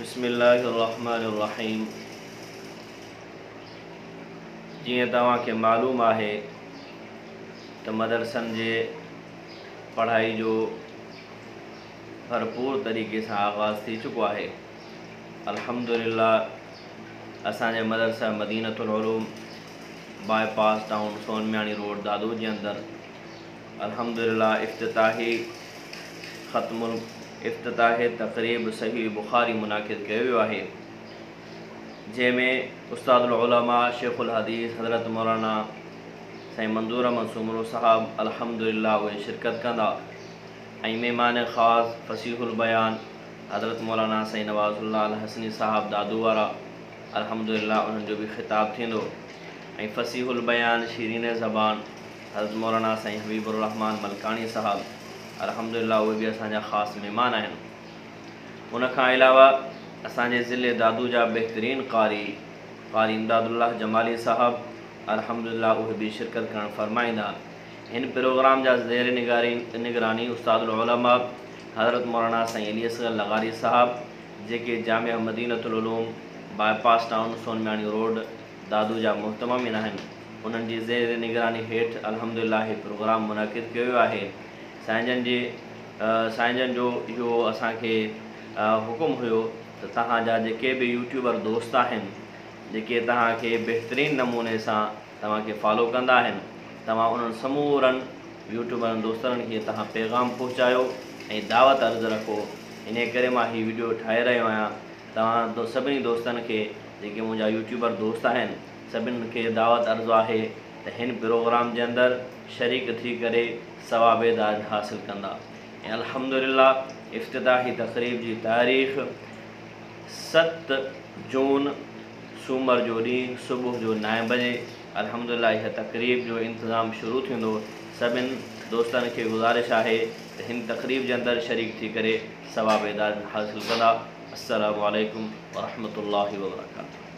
بسم الله الرحمٰن الرحيم جيئن توهان کي معلوم آهي ته مدرسن جي پڙهائي جو ڀرپور طريقي سان آغاز ٿي چڪو آهي. الحمدلله اسان جي مدرسه Madinatul Uloom bypass town Sonmiani road Dadu جي اندر الحمدلله افتتاحي ختم افتتاحي تقريب صحيح بخاري منعقد ڪيو ويو آهي جنهن ۾ استاد العلماء شيخ الحديث حضرت مولانا سائين منظور احمد سومرو صاحب الحمدلله اهي شرڪت ڪندا ۽ مهمان خاص فصيح البيان حضرت مولانا سائين نواز الله الحسني صاحب دادو وارا الحمدلله انهن جو به خطاب ٿيندو ۽ فصيح البيان شيرين زبان حضرت مولانا سائين حبيب الرحمان ملڪاڻي صاحب الحمدلله اهي به اسان جا خاص مهمان آهن. ان کان علاوه اسان جي ضلعي دادو جا بهترين قاري قاري امداد الله جمالي صاحب الحمدلله اهي به شرڪت ڪرڻ فرمائيندا. هن پروگرام جا زير نگراني استاد العلماء حضرت مولانا سائين علي اصغر لغاري صاحب جيڪي جامعه Madinatul Uloom bypass town Sonmiani road Dadu جا مهتممين آهن انهن جي زير نگراني هيٺ الحمدلله هي پروگرام منعقد ڪيو ويو آهي. سائين جن جي سائين جن جو اهو اسان کي حڪم هيو ته توهان جا جيڪي به يوٽيوبر دوست آهن جيڪي توهان کي بهترين نموني سان توهان کي فالو ڪندا آهن توهان انهن سمورن يوٽيوبرن دوستن کي توهان پيغام پهچايو ۽ دعوت عرض رکو انهي ڪري مان هي وڊيو ٺاهي رهيو آهيان توهان سڀني دوستن کي جيڪي منهنجا يوٽيوبر دوست آهن سڀن کي دعوت عرض آهي ته هن پروگرام جي اندر شريڪ ٿي ڪري ثواب دارين حاصل ڪندا ۽ الحمدلله افتتاحي تقريب جي تاريخ 7 جون سومر جو ڏينهن صبح جو نائين بجي الحمدلله هي تقريب جو انتظام شروع ٿيندو. سڀن دوستن کي گذارش آهي ته هن تقريب جي اندر شريڪ ٿي ڪري ثواب دارين حاصل ڪندا. السلام عليڪم ورحمة الله وبرڪاته.